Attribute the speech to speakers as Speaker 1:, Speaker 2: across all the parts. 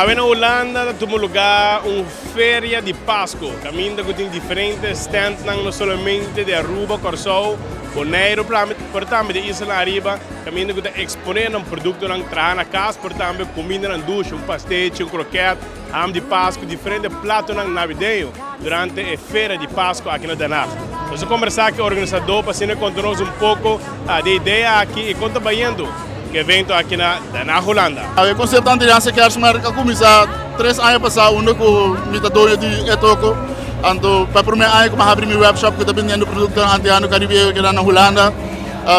Speaker 1: Awe na Hulanda ta tuma lugar un feria di Pasco, caminda cu tin diferente standnan no solamente di Aruba, Corsou, Boneiru, pero tambe di islanan ariba, caminda cu ta expone nan productonan traha na cas, pero tambe cumindanan dushi, un pastechi, un kroket, ham di Pasco, diferente platonan navideño durante e feria di Pasco aki na Den Haag. Nos a combersa cu e organisador pa asina conta nos un poco di e idea aki y con ta bayendo cu e evento aki na Den Haag, Hulanda.
Speaker 2: E concepto Antilliaanse Kerstmarkt a cuminsa 3 aña pasa unda cu mi ta doño di e toko. Anto pa e prome aña cu mi a habri mi webshop cu ta bendiendo productonan Antiano Caribeño keda na Hulanda,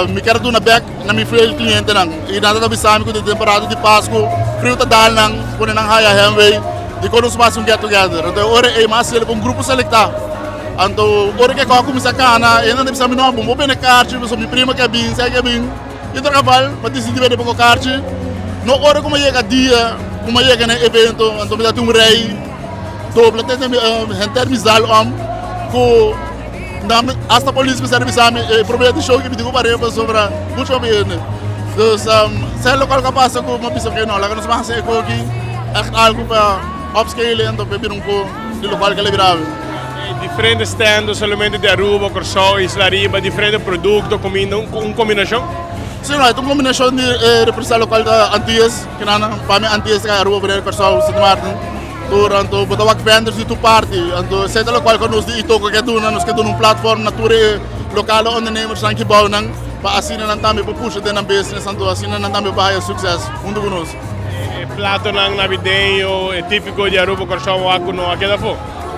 Speaker 2: mi kier a duna bek na mi fiel clientenan y nan ta bisa mi cu den temporada di Pascu friu ta dal nan, pone nan haya heimwee, dicon nos por haci un get together. Anto e ora ey mi a haciel cu un grupo selecta. Anto ora cu e cos a cuminsa cana, e nan ta bisa mi no, bo no por bende carchi pasobra mi primo ke bin, esey ke bin. Di otro geval, mi a disidi bende poko karchi. No ora ku mi a yega dia ku mi a yega na e evento, anto mi ta tin un rei dobla te henter mi zal om ku nan hasta polis mester a bisa mi e prome di show ki mi tin ku par'e pasobra muchu hopi hende. Dus esei lokual ku a pasa ku mi a bisa oke no laga nos hasi e koki ègt algu pa upscale anto pa e bira un ko di lokual ku el a bira awe.
Speaker 1: Diferente stand, no solamente di Aruba, Kòrsou, Isla Ariba, diferente produkto, kuminda, un kombinashon?
Speaker 2: Si, no, e ta un kombinashon di representá lokal ta Antillas, kinan pa mi Antillas ta Aruba, Bonaire, Kòrsou, Sint Maarten, tur, anto bo ta wak vendors di tur parti, anto esei ta lokual ku nos di Itoco ke duna, nos ke duna un platform na tur e lokale ondernemersnan ki bou nan, pa asina nan tambe por pusha den nan business, anto asina nan tambe por haya sukses huntu ku nos.
Speaker 1: E platonan navideño, e típiko di Aruba, Kòrsou, wak ku no a keda afó?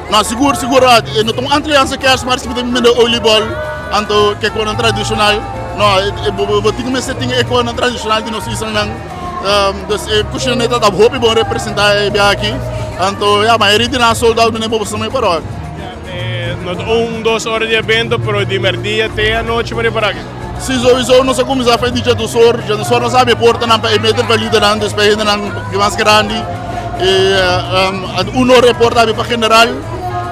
Speaker 2: No, sigur, sigur. E no ta un Antilliaanse kerstmarkt si bo ta bende oliebol, anto ke konan tradishonal. No, bo tin ku mester tin e konan tradishonal di nos islanan. Dus e kushina ta hopi bon representá e biaha aki. Anto, ya, mayoria di nan a sold out mene bo boso tambe por ora.
Speaker 1: No ta un, dos ora di evento, pero di merdia te anochi bo ripará aki.
Speaker 2: Si, souiso nos a kuminsá for di djados or. Djados or nos a habri e portanan pa e meter validanan, dus pa e hendenan di mas grandi. E un or e porta habri pa general.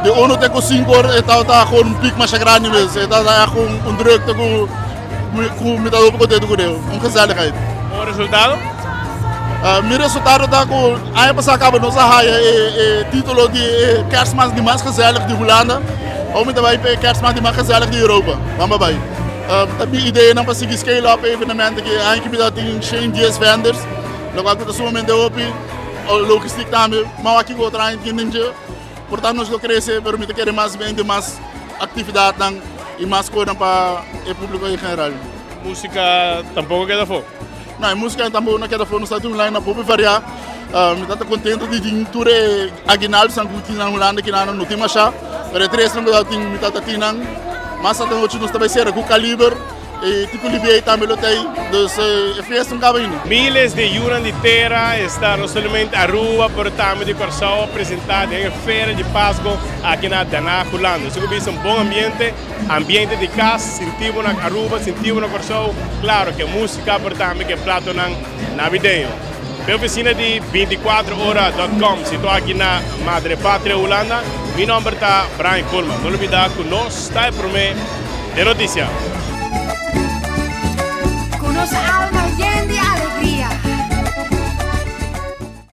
Speaker 2: Di uno te ku sinku or e tabata kon un pik masha grandi mes. E tabata kon un drukte ku ku mi ta hopi kontentu kuné. Un gezelligheid.
Speaker 1: Bon resultado?
Speaker 2: Mi resultado ta ku aña pasá kaba nos a haya e titulo di e kerstmarkt di mas gezellig di Hulanda. Awor mi ta bai pa e kerstmarkt di mas gezellig di Europa. Bamba bai. Ta mi ideanan pa sigui scale up e evenemento aki. Aña ki mi ta tin 110 vendors, lokual ku ta sumamente hopi. Logistiek tambe, ma wak kiko otro aña tin den dje. Por tanto nos lo krese, pero mi ta kere mas bien den mas aktividatnan i mas kosnan pa e públiko en general.
Speaker 1: Músika tampoko keda afó?
Speaker 2: No, e músika tampoko no keda afó. Nos ta tin un line-up hopi variá. Mi ta kontento di tin tur e aguinaldonan ku tin na Hulanda kinan no tin mashá, pero e tresnan ku ta tin mi ta tin nan. Mas anochi nos ta bai sera ku Kaliber. E tipo Libia tambe lo ta ei, dus e fiesta no kaba ainda.
Speaker 1: Miles di yunan di tera esta no solamente Aruba pero tambe di Kòrsou a presentá den e Feria di Pasco aki na Den Haag, Hulanda. Nos a bisa un bon ambiente, ambiente di kas, sinti bo na Aruba, sinti bo na Kòrsou, klaro ke músika pero tambe ke platonan navideño. P'e ofisina di 24ora dot com situá aki na Madre Patria, Hulanda, mi nòmber ta Brian Koolman. No lubidá ku nos ta e promé. De noticia.